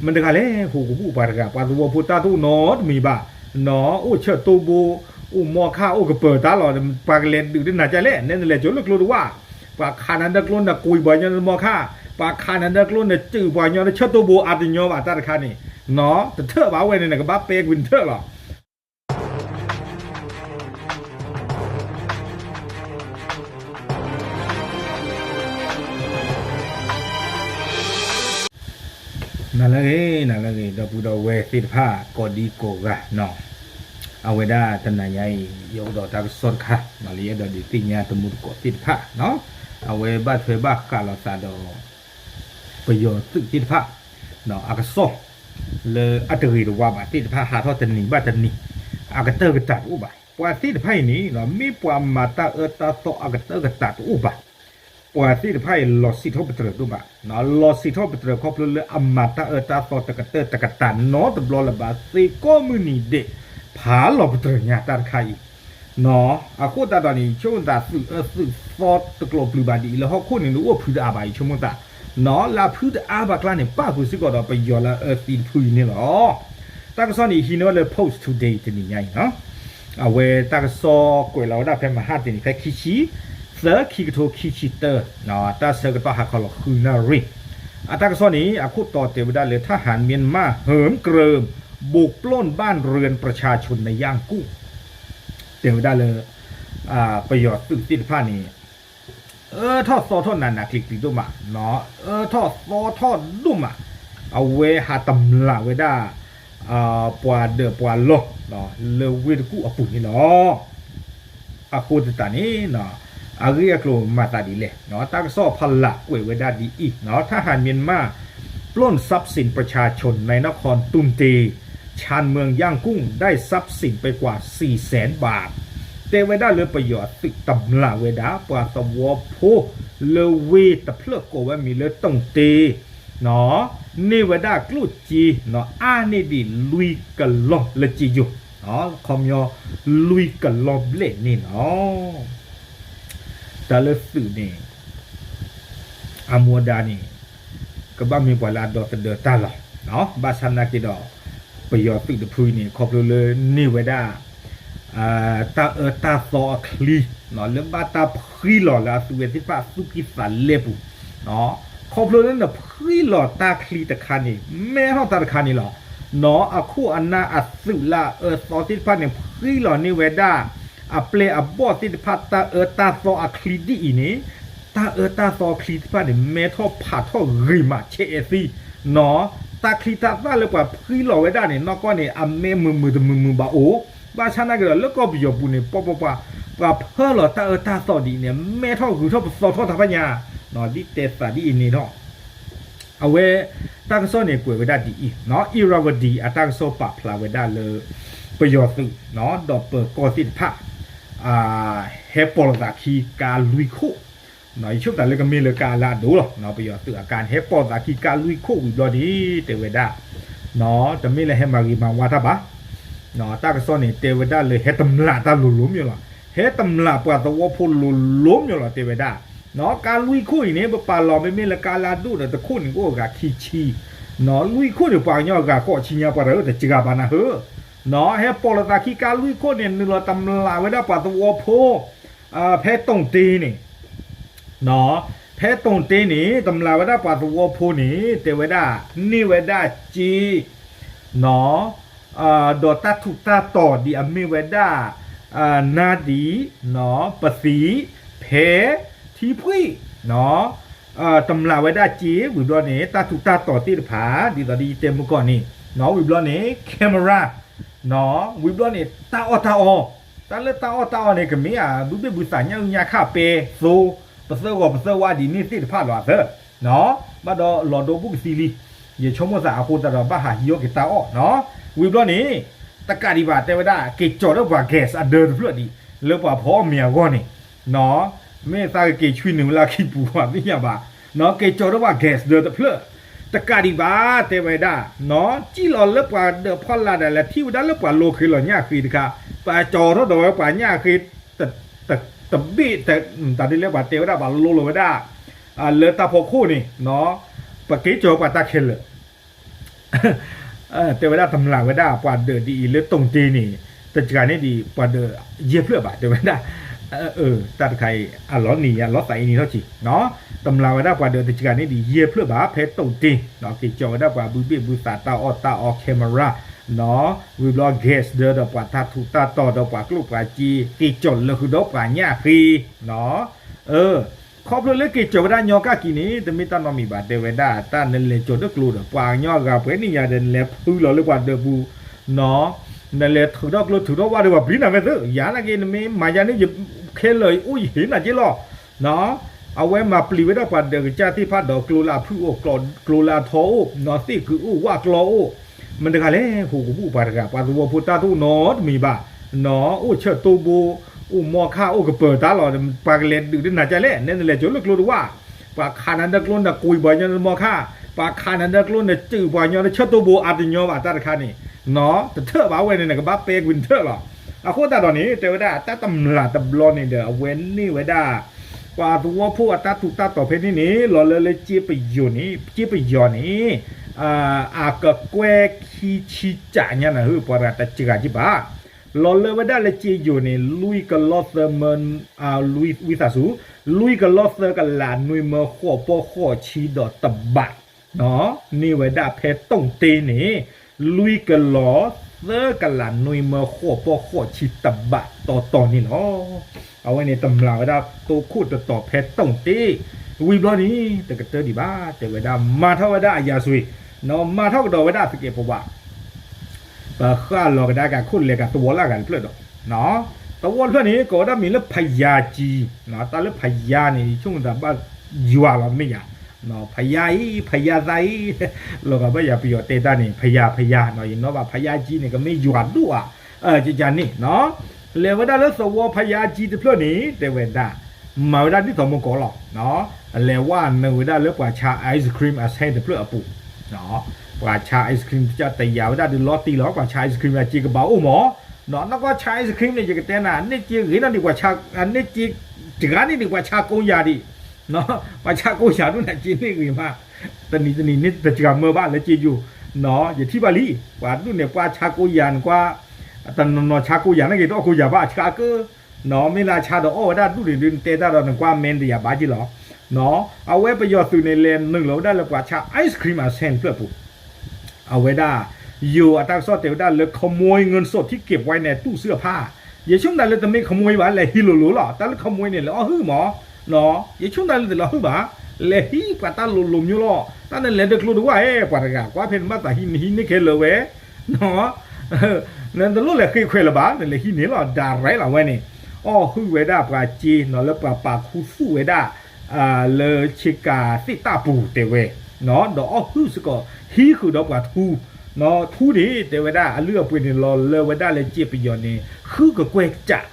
မတၤတဂၤလဲၣ် ဟူးကဘူၣ်ပှၤတဂၤ ပှၤသဝီဖိတၢ်တအိၣ်နီတမံၤဘၣ်, နီၢ် အိၣ်ဆၢၣ်တိၢ်ဘိ, အိၣ်မီခၣ် အိၣ်ကပၢၤတၢ်လီၤ, ပှၤကလဲၤဒုးတနၤကလဲၣ် နဲနလဲၤကၠိလၢကျိတဝၣ်, ပှၤခးနၤဒၢကျိနကွံာ်ပှၤကညီနမီခၣ်, ပှၤခးနၤဒၢကျိနစုးပှၤကညီနဆၢၣ်တိၢ်ဘိအါတညီဘၣ်တၢ်တခါန့ၣ်, နီၢ် တထၢၣ်ဘၣ်ဝဲန့ၣ် နကဘၣ်ပဲကွံာ်နထၢၣ်လီၤ. နၤလၢအဂ့ၤ နၤလၢအဂ့ၤ ဒီပုၢ်ဒီဝဲၢ်သ့ၣ်တဖၣ် ကိးဒံကိးဂၤနီၢ်, အဝဲဒၣ်တနၤညါအံၤ ယအိၣ်ဒီးတၢ်ကစီၣ်တခါ လၢယအဲၣ်ဒိးဒုးသ့ၣ်ညါတမူတကိးသ့ၣ်တဖၣ်နီၢ်, အဝဲဘၣ်ထွဲဘၣ်ဃးလိာ်သးဒီး ပယီၤသုးသ့ၣ်တဖၣ် အကစီၣ် လၢအတဂ့ၤတဝါဘၣ်သ့ၣ်တဖၣ် ဟးထီၣ်တနံၤဘၣ်တနံၤ အကတၢၢ်ကတၢၢ်တအိၣ်ဘၣ်. ပှၤသ့ၣ်တဖၣ်အံၤန့ၣ် မ့ၢ်ပှၤမၤတၢ်အၢတၢ်သီအကတၢၢ်ကတၢၢ်တအိၣ်ဘၣ်. ပှၤသ့ၣ်တဖၣ်အံၤ လီၤစံးထီၣ်ပတြၢၤဒိၣ်မး, လီၤစံးထီၣ်ပတြၢၤခီဖျိလၢအမၤတၢ်အၢတၢ်သီတကတၢၢ်တကတၢၢ်နီတဘျီလၢၤဘၣ် သ့ကိးမုၢ်နံၤဒဲး ဖးလီၤပတြၢၤညါတၢ်တခါအံၤ နီၢ်, အဃိသတးဒီးန့ၣ် ယဆိကမိၣ်သးသုးအၢသုးသီတကျိၤပျုၤဘၣ်ဒ်အံၤ လၢဟီၣ်ခိၣ်န့ၣ် နအိၣ်ဖုးတအါဘၣ် ယဆိကမိၣ်သး, နီၢ် လၢအဖုးတအါဘၣ်ကျါန့ၣ် ပၣ်ဃုာ်စ့ၢ်ကီးဒီးပယီၤလၢအအၢသံတဖုအံၤန့ၣ်လီၤ. တၢ်ကစီၣ်န့ၣ် ဟံးန့ၢ်ဝဲလၢ Post Today တနံၤညါအံၤနီၢ်, အဝဲတၢ်ကစီၣ်ကွဲးလီၤဝဲဒၣ်ဖဲမဟါတနံၤ ဖဲခံဆံသၢ ခံကထိခံဆံတၢ တၢ်ဆၢကတီၢ်ဟးခီလီၤဃုနၣ်ရံၣ်, အတၢ်ကစီၣ်န့ၣ် အခိၣ်တီတဲဝဲဒၣ်လၢ ทหารเมียนมาเหิมเกริม บุกปล้นบ้านเรือนประชาชนในย่างกุ้ง တဲဝဲဒၣ်လၢ ပယီၤသုးသ့ၣ်တဖၣ်န့ၣ် အၢထီၣ်သီထီၣ်နးနးကျံၤကျံၤဒိၣ်မး, အၢထီၣ်သီထီၣ်ဒိၣ်မး, အဝဲဟးတမျးဝဲဒၣ် ပှၤဒၢးပှၤလီၢ် လၢဝ့ၢ်တကူၣ်အပူၤန့ၣ်လီၤ. အဃိသတးန့ၣ် အဂ့ၢ်အကျိၤမၤသးဒ်လဲၣ်, တၢ်ကစီၣ်ဖီလာ်ကွဲးဝဲဒၣ်ဒ်အံၤ, ทหารเมียนมาปล้นทรัพย์สินประชาชน ในนครตุนเต ชานเมืองย่างกุ้ง ได้ทรัพย์สินไปกว่าสี่แสนบาท တဲဝဲဒၣ်လၢပယီၤသုးတမျးဝဲဒၣ် ပှၤသဝီဖိ လၢဝ့ၢ်တဖျၢၣ်ကိးဝဲမံၤလၢ တူၣ်တ့ န့ၢ်ဝဲဒၣ်ကျိၣ်စ့ အါန့ၢ်ဒံးလွံၢ်ကလီၢ်လၢစ့ယိၤ, ခီပညီ လွံၢ်ကလီၢ်ဘျဲၣ်န့ၣ်လီၤ. တၢ်လၢသုးန့ၣ် အမူအဒါန့ၣ် ကဘၣ်မ့ၢ်ပှၤလၢအဒီသဒၢတၢ်လီၤ. ဘၣ်ဆၣ်နာ်က့ဒီး ပယီၤသုးတဖုအံၤန့ၣ် ခီဖျိလၢန့ၢ်ဝဲဒၣ် တၢ်အၢတၢ်သီအချံ လၢဘၣ်တၢ်ဖှံလီၤလၢအသုးဝဲသ့ၣ်တဖၣ်သူၣ်ကံၢ်သးလဲပူၤ, ခီဖျိလၢနဖှံလီၤတၢ်ချံတခါန့ၣ် မဲထီၣ်တၢ်တခါန့ၣ်လီၤ. နီၢ် အခိၣ်အနၢ်အသုးလၢအအၢသီသ့ၣ်တဖၣ်န့ၣ် ဖှံလီၤန့ၢ်ဝဲဒၣ် အပျဲၢ်အဘီၣ်သ့ၣ်တဖၣ် တၢ်အၢတၢ်သီအချံဒ်အံၤန့ၣ်, တၢ်အၢတၢ်သီအချံသ့ၣ်တဖၣ်န့ၣ် မဲထီၣ်ဖးထီၣ်ဂ့ၤမး ဆဲးအဲၣ်သံ, နီၢ် တၢ်ချံတၢ်သၣ်လၢပှၤဖှံလီၤဝဲဒၣ်န့ၣ် နီၢ်ကီၢ်န့ၣ် အမဲမုာ်မုာ်တမုာ်မုာ်ဘၣ်အိၣ်, ဘၣ်ဆၣ်နာ်က့ဒီး လၢကီၢ်ပယီၤပူၤန့ၣ် ပှၤပှၤပှၤ ပှၤဖၢလီၤတၢ်အၢတၢ်သီဒ်အံၤန့ၣ် မဲထီၣ်ဂုာ်ထီၣ်ပသီထီၣ်တၢ်ဖးညါ, နီၢ် ဒ်တဲသးဒ်အံၤန့ၣ်ဒီး အဝဲ တၢ်ကစီၣ်န့ၣ်ကွဲးဝဲဒၣ်ဒ်အံၤ, နီၢ် အံၤရၤဝတံၤ အတၢ်ကစီၣ်ပာ်ဖျါဝဲဒၣ်လၢ ပယီၤသုး နီၢ် ဒီးပၢၤကီၢ်သ့ၣ်တဖၣ် ဟဲပိာ်လိာ်သးခံကါလွံၢ်ခိၣ်, နီၢ် ယဆိကမိၣ်သးလၢကမ့ၢ်လၢကါလၢအဒိၣ်လီၤ, နီၢ် ပယီၤသုးအကါန့ၣ် ဟဲပိာ်လိာ်သးခံကါလွံၢ်ခိၣ်ဝံၤဘျီန့ၣ် တဲဝဲဒၣ် နီၢ် တမ့ၢ်လၢဟဲမၤဂ့ၤမၤဝါတၢ်ဘၣ်, နီၢ် တၢ်ကစီၣ်န့ၣ် တဲဝဲဒၣ်လၢဟဲတမျးတၢ်လိၤလိၤမ့ၢ်လီၤ, ဟဲတမျးပှၤသဝီဖိလိၤလိၤမ့ၢ်လီၤ တဲဝဲဒၣ်, နီၢ် ကါလွံၢ်ခိၣ်အံၤန့ၣ် ပပာ်လီၤမ့မ့ၢ်လၢကါလၢအဒိၣ်ဒီး တခိၣ်န့ၣ်ကအိၣ်အဂၤခံဆံ, နီၢ် လွံၢ်ခိၣ်န့ၣ် ပှၤကညီအဂၤဃိးဆံညါ ပှၤတဂၤတစှၤဘၣ်နၤဧၢ, နီၢ် ဟဲပိာ်လိာ်သးခံကါလွံၢ်ခိၣ်န့ၣ် နုာ်လီၤတမျးဝဲဒၣ်ပှၤသဝီဖိ ဖဲတူၣ်တ့န့ၣ် နီၢ် ဖဲတူၣ်တ့န့ၣ် တမျးဝဲဒၣ်ပှၤသဝီဖိန့ၣ် တဲဝဲဒၣ် န့ၢ်ဝဲဒၣ်စ့ နီၢ် ဒီးတၢ်ထူးတၢ်တီၤဒ်အမ့ၢ်ဝဲဒၣ် နါဒံး နီၢ် ပသံး ဖဲ ထံဖှံၣ် နီၢ် တမျးဝဲဒၣ်စ့ ဝံၤဘျီန့ၣ် တၢ်ထူးတၢ်တီၤသ့ၣ်တဖၣ် ဒ်သိးဒီးယတဲမုၢ်ကီၢ်န့ၣ် နီၢ် ဝံၤဘျီန့ၣ် camera နီၢ် ဝံၤဘျီန့ၣ် တၢ်အီၣ်တၢ်အီ, တၢ်လၢတၢ်အီၣ်တၢ်အီန့ၣ် ကမ့ၢ်ဧါ ဘုဘ့ၣ်ဘုသး ညၣ်အုၣ်ညၣ်ခၣ်ပဲသိ ပသၢဂီၤပသၢဝါဒ်န့ၣ်သ့ၣ်တဖၣ်လီၤအသၢ, နီၢ် ဘၣ်ဒီးလီၤဒိဘူးကသံလံ, ယဆိကမိၣ်သးအဃိသတးဒီးဘၣ်ဟးဟံးအီၣ်က့ၤတၢ်အီၣ်, နီၢ် ဝံၤဘျီန့ၣ် တကးဒံးဘၣ်တဲဝဲဒၣ် က့ၤကၠီၤထီၣ်ပှၤ gas အဒၢတဖျၢၣ်ဒံး လၢပှၤဖီအီၣ်မ့ၤအဂီၢ်န့ၣ်, နီၢ် မ့ၢ်သးကက့ၤဆွံနုာ်ဝဲလၢခံပူၤ ပှၤသ့ၣ်ညါဘၣ်, နီၢ် က့ၤကၠီၤထီၣ်ပှၤ gas ဒၢတဖျၢၣ်, တကးဒံးဘၣ်တဲဝဲဒၣ်, နီၢ် စံၣ်လီၤလၢပှၤဒၢးဖီလာ်ဒီး လဲၤထံၣ်ဝဲဒၣ်လၢပှၤလီၤဃ့ၤလီၤညၣ်ဃ့တခါ, ပကၠီၤထီၣ်ဒီးဝဲပှၤညၣ်ဃ့ တဘ့ၣ် တၢ်ဒ်လဲၣ်ပှၤတဲဝဲဒၣ် ပှၤလိလီၤဝဲဒၣ် လၢတၢ်ဖီခိၣ်န့ၣ်, နီၢ် ပက့ၤကၠီၤပှၤတၢ်ခဲလၢာ် တဲဝဲဒၣ်တမျၢ်ဝဲဒၣ်ပှၤဒၢးဒ်အံၤလၢတိၣ်တ့န့ၣ် တစှၤန့ၢ်ဒံးပှၤဒၢးယဲၢ်ဖျၢၣ်ဘၣ် တဲဝဲဒၣ်. တၢ်တခါအံၤ အလီၤနံၤယၤ လီၤသးအံၤန့ၣ်ထီၣ်က့ၤ တမျၢ်ဝဲဒၣ်ပှၤဒၢးတစှၤန့ၢ်ဒံးယဲၢ်ဖျၢၣ်ဘၣ် ဖဲတိၣ်တ့ က့ၤကၠီၤဝဲဒၣ်ပှၤဘုဘ့ၣ်ဘုသးတၢ်အီၣ်တၢ်အီ camera ဝံၤဘျီ gas ဒၢဒီးပှၤတၢ်ထူးတၢ်တီၤ ဒီးပှၤကျိၣ်ပှၤစ့ က့ၤကၠီၤလၢဃုာ်ဒီးပှၤညၣ်ဃ့ ခီဖျိလၢက့ၤကၠီၤဝဲဒၣ်ညီကၣ်ကံၤန့ၣ် တမ့ၢ်တၢ်နီတမံၤဘၣ် တဲဝဲဒၣ် တၢ်နလဲၤကၠီၤတၢ်ကျိဒီး ပှၤကညီအဂၤပှဲၤန့ၣ်ယၤဒီး နလဲၤဖုလီၤလၢပှၤဒၢးပူၤ နလဲၤထုးထီၣ်ကျိထုးထီၣ်ဝၣ်ဒီးပှၤပျံၤနၤဝဲသ့ ယၤနာ်က့ နမ့ၢ်မၤယၤန့ၣ် ယခဲလၢာ်အိၣ်ယဟ့ၣ်နၤက့လီၤ. အဝဲမၤပျံၤဝဲဒၣ်ပှၤဒၢးကစၢ်သ့ၣ်တဖၣ်ဒီး ကျိလၢအဖုၣ်အိၣ် ကျိလၢအထီအိၣ် သ့ၣ်ကုအိၣ် ဝၣ်ကျီအိၣ် မတၤတဂၤလဲၣ် ဟူးကဘူၣ်ပှၤတဂၤ ပှၤသဝီဖိတၢ်တအိၣ်နီတမံၤဘၣ် အိၣ်ဆၢၣ်တိဘိ အိၣ်မီခၣ် အိၣ်ကပၢၤတၢ်လီၤ ပှၤကလဲၤဒုးတနၤကလဲၣ် နဲနလဲၤကၠိလၢကျိတဝၣ် ပှၤခးနၤဒီးကျိနကွံာ်ပှၤကညီနမီခၣ် ပှၤခးနၤဒီးကျိနစၢၤပှၤကညီနဆၢၣ်တိဘိ အါတညီဘၣ် တၢ်တခါန့ၣ် တထၢၣ်ဘၣ်ဝဲန့ၣ် နကဘၣ်ပဲကွံာ်နထၢၣ်လီၤ. အဃိသတးဒီးန့ၣ် တဲဝဲဒၣ် တၢ်တမျၢ်တဘျီန့ၣ်ဒီး အဝဲန့ၢ်ဝဲဒၣ် ပှၤသဝီဖိအတၢ်ထူးတၢ်တီၤဖဲန့ၣ်န့ၣ် လီၤလၢလၢကၠ့ပယီၤန့ၣ် ကၠ့ပယီၤန့ၣ် အကကွဲၢ်ခံဆံကးညါနၤဧၢ ပှၤတဂၤတစှၤက့ဘၣ် လီၤလၢဝဲဒၣ်လၢကၠ့ယိၤန့ၣ် လွံၢ်ကလီသၢမၢ ဝံသးစူၤ လွံၢ်ကလီသၢကလးနွံမၢဃိးပီၢ်ဃိးဆံဒီးတဘး န့ၢ်ဝဲဒၣ်ဖဲတိၣ်တ့န့ၣ် လွံၢ်ကလီသၢကလးနွံမၢဃိးပီၢ်ဃိးဆံတဘးတီတီန့ၣ်လီၤ. အဝဲန့ၣ်တမျၢ်ဝဲဒၣ်သိခိၣ်တတီၤဖဲတိၣ်တ့ ဝံၤဘျီန့ၣ် တကတၢၢ်ဒံးဘၣ် တဲဝဲဒၣ် မၤထီၣ်ဝဲဒၣ်အယၤစွ့ၤ မၤထီၣ်ကဒီးဝဲဒၣ်သကဲးပဝး ပဃၣ်လီၤကဒါက့ၤခိၣ်လဲၤကသဝီလၢအဂၤတဖျၢၣ်ဒီး သဝီတဖျၢၣ်န့ၣ် ကိးဝဲဒၣ်မံၤလၢဖယါကံ တၢ်လၢဖယါန့ၣ် ဆိကမိၣ်သးဘၣ်ယွၤလီၤတမ့ၢ်ယၤ ဖယါအံၤ ဖယါသးအံၤ လီၤဂာ်ဘၣ်ယၤပယီၤတဲတၢ်န့ၣ် ဖယါ ဖယါ ယနီၣ်ဘၣ်ဖယါကံန့ၣ် ကမ့ၢ်ယွၤဒိၣ်ဧါ ကကန့ၣ် လဲၤဝဲဒၣ်လၢသဝီဖယါကံတဖျၢၣ်န့ၣ် တဲဝဲဒၣ် မၤဝဲဒၣ်ဒ်သိးမုၢ်ကီးလီၤ. လဲၤဝဲနုာ်ဝဲဒၣ်လၢပှၤဆါ ice cream အဆဲတဖျၢၣ်အပူၤ ပှၤဆါ ice cream တယၤဝဲဒၣ်ဒုးလီၤတံၢ်လီၤ ပှၤဆါ ice cream အစ့ကဘၣ်အိၣ်မး နီၢ်ကီၢ်ဆါ ice cream န့ၣ် ယကတဲနၤ န့ၢ်စ့ဂ့ၤနီၢ်ဒံး ပှၤဆါ န့ၢ်စ့တဂၤန့ၣ်ဒံး ပှၤဆါကိယၤဒံး ပှၤဆါကိယၤဒိၣ်န့ၣ် စ့န့ၢ်ဂ့ၤမး တနံၤတနံၤန့ၣ်တစှၤမၢဘၣ်လၢစ့ယိၤ ယထံၣ်ဘၣ်လံ ပှၤဒူၣ်န့ၣ် ပှၤဆါကိယၤန့ၣ်ကွၢ် တနီၤနီၤဆါကိယၤန့ၣ်ဂ့ၤ တအီၣ်ကိယၤဘၣ် အဆါကၢ မ့ၢ်လၢအဆါဒီးအီၣ်ဝဲဒၣ်ဒူၣ်န့ၣ်ဒုး နတဲတၢ်ဒီးနကွၢ် မ့ၢ်တယၤဘၣ်က့ၤလီၤ. အဝဲပယီၤသုးန့ၣ် လဲၤနုာ်လီၤဝဲဒၣ်လၢပှၤဆါ ice cream အဆဲတဖျၢၣ်ပူၤ အဝဲဒၣ် ယိၤအတၢ်ကစီၣ်တဲဝဲဒၣ်လၢ ขโมยเงินสดที่เก็บไว้ในตู้เสื้อผ้า ယဆိကမိၣ်တၢ်လၢတမ့ၢ် ขโมย ဘၣ် လဲၤဟံးလိၤလိၤလီၤ တၢ်လၢ ขโมย န့ၣ် လဲၤအီၣ်ဟုၣ်မး ယဆိကမိၣ်တၢ်လၢတလဲၤအီၣ်ဟုၣ်ဘၣ် လဲၤဟံးပှၤတၢ်လိၤလိၤမျိုးလီၤ တၢ်နလဲၤဒၢကျိတဝၣ်ဧဲ ပှၤတဂၤကွၢ်ဖဲနဘၣ်သးဟံး နဟံးန့ၢ်ခဲလၢာ်ဝဲ နတလိၣ်လဲၤဃ့ခွဲးလၢၤဘၣ် နလဲၤဟံးန့ၢ်လီၤ direct လီၤဝဲန့ၣ် အီၣ်ဟုၣ်ဝဲဒၣ်ပှၤစ့နီၤ လၢပှၤပာ်ခူသူၣ်ဝဲဒၣ် လၢဆ့ကၤသ့ၣ်တၢ်ပူၤတဲဝဲ ဒီးအီၣ်ဟုၣ်စ့ၢ်ကီး ဟံးဃုာ်ဒီးပှၤထူ ထူန့ၣ် တဲဝဲဒၣ်အလုၢ်အပှ့ၤန့ၣ် လီၤလၢဝဲဒၣ်လၢကၠ့ပယီၤန့ၣ် ဃုကကွဲၢ်ကၠး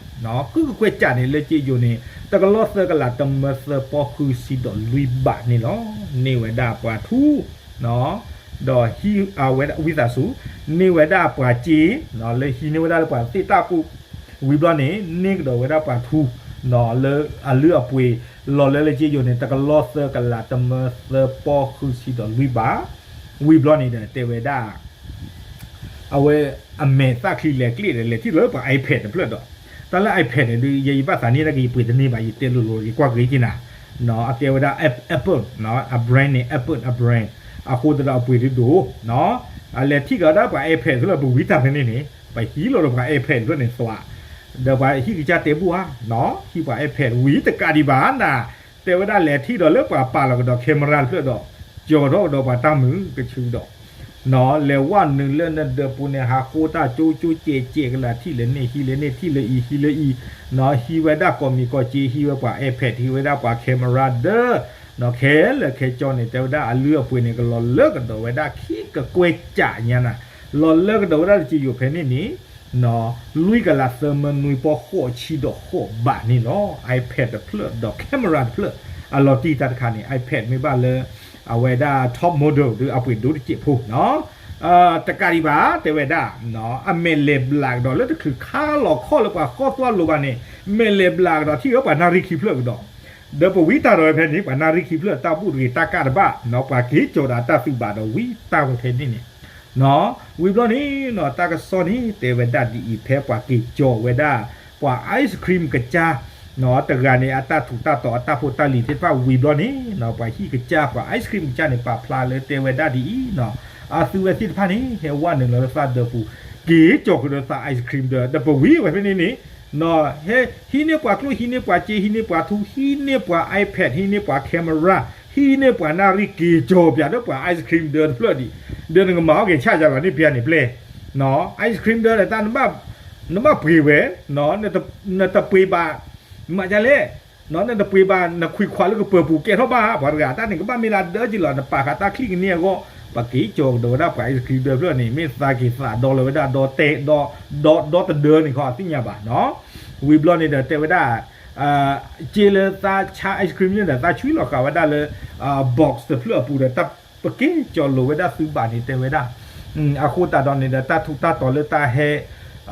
ဃုကကွဲၢ်ကၠးန့ၣ် လၢကၠ့ယိၤန့ၣ် တကလီသၢကလးတမၢသၢပီၢ်ဃုဆံဒီးလွံၢ်ဘးန့ၣ်လီၤ. န့ၢ်ဝဲဒၣ်ပှၤထူ ဒီးဟံးအဝဲဒၣ်ဝံသးစူၤ န့ၢ်ဝဲဒၣ်ပှၤစ့ လၢဟံးန့ၢ်ဝဲဒၣ်လၢပှၤသ့ၣ်တၢ်ပူၤ ဝံၤဘျီန့ၣ် န့ၢ်ကဒီးဝဲဒၣ်ပှၤထူ လၢအလုၢ်အပှ့ၤ လီၤလၢလၢကၠ့ယိၤန့ၣ် တကလီသၢကလးတမၢသၢပီၢ်ဃုဆံဒီးလွံၢ်ဘး ဝံၤဘျီန့ၣ်ဒီးတဲဝဲဒၣ် အဝဲအမဲာ်သၣ်ချံလဲၤကျ့ၣ်ဒီး လဲၤထံၣ်လၢပှၤ iPad တဖျၢၣ်ဒီး တၢ်လၢ iPad န့ၣ်ဒုး ယဲယဘၣ်သးန့ၢ်တၢ်က့ၤယပှ့ၤတန့ၢ်ဘၣ် ယတဲလိၤလိၤ ယကွၢ်ဂ့ၤက့ၤနၤ အကဲဝဲဒၣ် Apple အ brand န့ၣ် Apple အ brand အဃိသတးဒီးအပှ့ၤဒုးဒိၣ် အလဲၤထံၣ်ကဒီးပှၤ iPad တဖျၢၣ် ပဝံတၢ်ဖဲန့ၣ်န့ၣ် ပဟံးလီၤဒီးပှၤ iPad တဖျၢၣ်န့ၣ်သွး ဒီးပှၤဟံၣ်ကစၢ်တဲဘူၣ်ဧါ ဟံၣ်ပှၤ iPad ဝံၤတကးဒံးဘၣ်နၤ တဲဝဲဒၣ်လဲၤထံၣ်ဒီးလၢပှၤပာ်လီၤကဒီး camera တဖျၢၣ်ဒီး ကၠီၤထီၣ်ကဒီးပှၤတၢ်မုာ်ကဆူဒီး လဲၤဝဲနုာ်လၢနဒၢးပူၤန့ၣ် ဟးဃိတၢ်ကၠိကၠိကဲးကဲးကလး ထံၣ်လၢန့ၣ်ဟံးလၢန့ၣ် ထံၣ်လၢအံၤဟံးလၢအံၤ ဟံးဝဲဒၣ်ကိးမံၤကိးစ့ ဟံးဝဲပှၤ iPad ဟံးဝဲဒၣ်ပှၤ camera ဒီး ခဲလၢာ်ခဲဆ့န့ၣ် တဲဝဲဒၣ်အလုၢ်အပှ့ၤန့ၣ် ကလီၤလၢကဒီးဝဲဒၣ်ခံကကွဲၢ်ကၠးညါနၤ လီၤလၢကဒီးဝဲဒၣ်လၢကၠ့ယိၤဖဲန့ၣ်န့ၣ် လွံၢ်ကလးသၢမၢနွံပီၢ်ဃိးဆံဒီးဃိးဘးန့ၣ်လီၤ. iPad တဖျၢၣ်ဒီး camera တဖျၢၣ် အလီၤတံၢ်တၢ်တခါန့ၣ် iPad မ့ၢ်ဘၣ်လၢ အဝဲဒၣ် top model ဒီးအပှ့ၤဒိၣ်တစဲးဖိနီၤ တကးဒံးဘၣ် တဲဝဲဒၣ် အမဲာ်လဲၤဘျးကဒီးလၢတချုးခါလီၤခီၣ်လၢပှၤဃီသွါလိၤဘၣ်န့ၣ် မဲာ်လဲၤဘျးကဒီးထံၣ်ဝဲပှၤနၣ်ရံၣ်ခံဖျၢၣ်ကဒီး ဒီးပဝံတၢ်ဒီးဝဲဖဲန့ၣ် ပှၤနၣ်ရံၣ်ခံဖျၢၣ် တၢ်ဘူၣ်တဂ့ၤ တၢ်ကၣ်တဘၣ်နီၤ ပှၤက့ၤကၠီၤဒီးတၢ်သုးဘၣ်ဒီးဝံတၢ်ဝဲဖဲန့ၣ်န့ၣ် ဝံၤဘျီန့ၣ်နီၤ တၢ်ကစီၣ်န့ၣ် တဲဝဲဒၣ်ဒ်အံၤ ဖဲပှၤက့ၤကၠီၤဝဲဒၣ် ပှၤ ice cream ကစၢ်နီၤ တဂၤန့ၣ် အတၢ်ထူးတၢ်တီၤ အတၢ်ဖိတၢ်လံၤသ့ၣ်တဖၣ်ဝံၤဘျီန့ၣ်နီၤ ပှၤဟံၣ်ကစၢ် ပှၤ ice cream ကစၢ်န့ၣ် ပာ်ဖျါလၢတဲဝဲဒၣ်ဒ်အံၤနီၤ အသုဝဲသ့ၣ်တဖၣ်န့ၣ် ဟဲဝဲနုာ်လီၤလၢသးဒၢးပူၤ က့ၤကၠီၤဃုာ်ဒီးသး ice cream ဒီး ဒီးပဝံၤဝဲဖဲန့ၣ်န့ၣ် ဟဲ ဟံးန့ၢ်ပှၤကျိၣ် ဟံးန့ၢ်ပှၤစ့ ဟံးန့ၢ်ပှၤထူ ဟံးန့ၢ်ပှၤ iPad ဟံးန့ၢ်ပှၤ camera ဟံးန့ၢ်ပှၤနၣ်ရံၣ် က့ၤကၠီၤပၠးဒီးပှၤ ice cream ဒၢးတဖျၢၣ်ဒံး ဒီးနကမၤအီၣ်က့ၤဆၣ်ယၤလီၤန့ၣ် ပျဲန့ၣ်ပျဲ ice cream ဒၢးဒီးတၢ် နဘၣ်ပှ့ၤဝဲ နတပှ့ၤဘၣ် မၤဒ်လဲၣ် နတပှ့ၤဘၣ် နခွံခွးလၢကပၢၤပူၤကဲထီၣ်ဘၣ် ပှၤတဂၤတၢ်န့ၣ် ကဘၣ်မ့ၢ်လၢဒၢးက့ၤလီၤ နပာ်ဃာ်တၢ်ချံကန့ၢ်အဂီၢ် ပှၤက့ၤကၠီၤကဒီးဝဲဒၣ်ပှၤ ice cream ဒၢးတဖျၢၣ်န့ၣ် မ့ၢ်သးက့ၤသးဒီလီၤဝဲဒၣ် ဒီတဲ ဒီ ဒီတဒၢန့ၣ်ခီ အသ့ၣ်ညါဘၣ်နီၤ ဝံၤဘျီန့ၣ်ဒီးတဲဝဲဒၣ် က့လၢသးဆါ ice cream န့ၣ်ဒီး သးဆွံလီၤဃာ်ဝဲဒၣ်လၢ box တဖျၢၣ်အပူၤဒီး တၢ်ပက့ၤကၠီၤလိာ်ဝဲဒၣ်သုဘၣ်န့ၣ် တဲဝဲဒၣ် အဃိသတးဒီးန့ၣ်ဒီး တၢ်ထူးတၢ်တီၤလၢတၢ်ဟဲ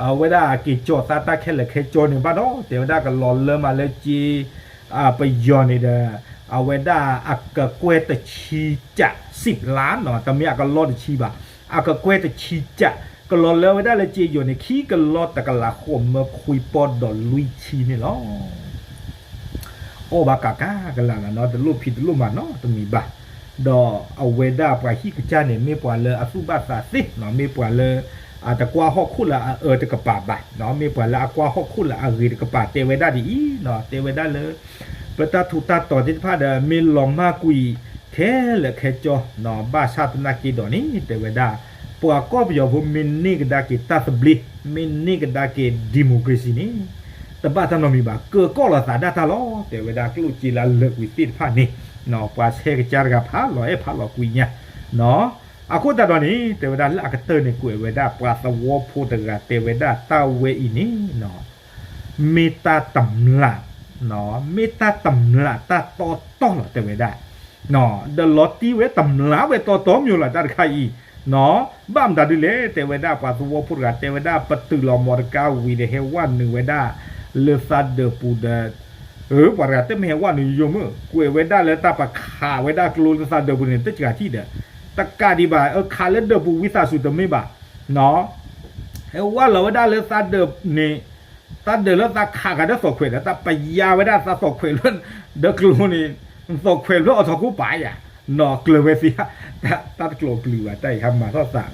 အဝဲဒၣ်က့ၤကၠီၤသးတၢ်ခဲလၢာ်ခဲဆ့န့ၣ်ဘၣ်ဒီး တဲဝဲဒၣ်ကလီၤလၢမးလၢက့ ပယီၤန့ၣ်ဒီး အဝဲဒၣ်အကကွဲၢ်တဆံကး စံးဖျါနီၤ တမ့ၢ်အကလီၢ်တဆံဘၣ် အကကွဲၢ်တဆံကး ကလီၤလၢဝဲဒၣ်လၢက့ယီၤန့ၣ် ခံကလီၢ်တကလးဃိးမၢခွံပီၢ်ဒီးလွံၢ်ဆံန့ၣ်လီၤ. အီၣ်ဘၣ်ကးကးကလးလီၤနီၤ တလိၣ်ဖံးတလိၣ်မၤနီတမံၤဘၣ်. ဒီးအဝဲဒၣ်ပှၤဟံၣ်ကစၢ်န့ၣ် မ့ၢ်ပှၤလၢအသူၣ်ဘၣ်သးသ့နီၤ မ့ၢ်ပှၤလၢ အတကွၢ်ဟီၣ်ခိၣ်လၢအအၢတကပၤဘၣ်နီၤ မ့ၢ်ပှၤလၢအကွၢ်ဟီၣ်ခိၣ်လၢအဂ့ၤတကပၤ တဲဝဲဒၣ်ဒ်အံၤနီၤ တဲဝဲဒၣ်လၢ ပတၢ်ထူးတၢ်တီၤသ့ၣ်တဖၣ်ဒီး မ့ၢ်လီၤမၢ်ကွံာ်ခဲလၢာ်ခဲဆ့နီၤ ဘၣ်ဆၣ်သနာ်က့ဒီးန့ၣ် တဲဝဲဒၣ် ပှၤကီၢ်ပယီၤဖိမ့ၢ်န့ၢ်ကဒါက့ၤတၢ်သဘျ့ မ့ၢ်န့ၢ်ကဒါက့ၤ democracy န့ၣ် တဘၣ်တၢ်နီတမံၤဘၣ် ကၢၤကီၢ်လီၤသးဒၣ်တၢ်လီၤ တဲဝဲဒၣ်ကျိၣ်စ့လၢအလၢာ်ကွံာ်သ့ၣ်တဖၣ်န့ၣ် ပှၤဆဲးကစၢ်တဂၤဖးလီၤအဲၣ်ဖးလီၤကွံာ်ညါနီၤ အဃိသတးဒီးန့ၣ် တဲဝဲဒၣ်လၢအကတၢၢ်န့ၣ် ကွဲးဝဲဒၣ်ပှၤသဝီဖိတဂၤတဲဝဲဒၣ်တၢ်ဝဲအံၤန့ၣ် မ့ၢ်တၢ်တမျး မ့ၢ်တၢ်တမျးတၢ်တီတီလီၤ တဲဝဲဒၣ် ဒီးလီၤတံၢ်ဝဲတမျးဝဲတီတီမၠိလီၤ တၢ်တခါအံၤ ဘၣ်မတၤဒ်လဲၣ် တဲဝဲဒၣ် ပှၤသဝီဖိတဂၤတဲဝဲဒၣ် ပတုာ်လီၤမီတကါဝံၤဒီး ဟဲဝဲနုာ်ဝဲဒၣ် လၢသးဒၢးပူၤဒီး ပှၤတဂၤတမ့ၢ်ဟဲဝဲနုာ်ယိယိမ့ၢ် ကွဲးဝဲဒၣ်လၢတၢ်ပခးဝဲဒၣ်ကျိလၢသးဒၢးပူၤန့ၣ် တစှၤထံၣ်ဒီး တကးဒံးဘၣ် ခးလၢဒၢးပူၤဝံသးစူၤတမ့ၢ်ဘၣ် ဟဲဝဲလီၤဝဲဒၣ်လၢသးဒၢးန့ၣ် သးဒၢးလၢသးခးဃာ်ဒီးသီၣ်ခွဲးဒီး တၢ်ပယါဝဲဒၣ်သးသီၣ်ခွဲးလၢ ဒီးကျိန့ၣ် သီၣ်ခွဲးလၢအီၣ်ထီၣ်ခိၣ်ပာ်ယၤ နီၢ်ကျၢၤဝဲသ့ တၢ်တကျိၤပျုၤဘၣ် တၢ်အံၤဟးမၤထီၣ်သး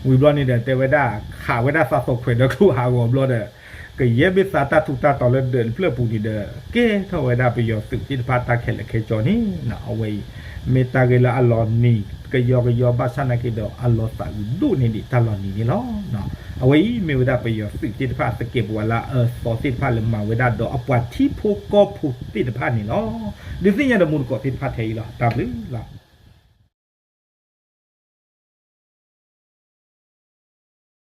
ဝံၤဘျီန့ၣ်ဒီး တဲဝဲဒၣ် ခးဝဲဒၣ်သးသီၣ်ခွဲးဒီးကျိဟးဂီၤဘျီဒီး ကယဲၢ်မ့ၢ်သးတၢ်ထူးတၢ်တီၤလၢဒၢးတဖျၢၣ်ပူၤန့ၣ်ဒီး ကဲထီၣ်ဝဲဒၣ်ပယီၤသုးသ့ၣ်တဖၣ်တၢ်ခဲလၢာ်ခဲဆ့န့ၣ် အဝဲအံၤ မ့ၢ်တၢ်ဂ့ၢ်လၢအလီၤနံၤကယီကယီ ဘၣ်ဆၣ်သနာ်က့ဒီး အလီၤသးအုးဒိၣ်န့ၢ်ဒံးတၢ်လီၤနံၤန့ၣ်လီၤ. အဝဲအံၤမ့ၢ်ဝဲဒၣ်ပယီၤသုးသ့ၣ်တဖၣ် သကဲးပဝးလၢအအၢသီသ့ၣ်တဖၣ်လၢမၤဝဲဒၣ်ဒီးအပှၤထံဖိကီၢ်ဖိသ့ၣ်တဖၣ်န့ၣ်လီၤ. ဒုးသ့ၣ်ညါဒီးမူတကိးသ့ၣ်တဖၣ်ထဲအံၤလီၤ. တၢ်ဘျုးလီၤ.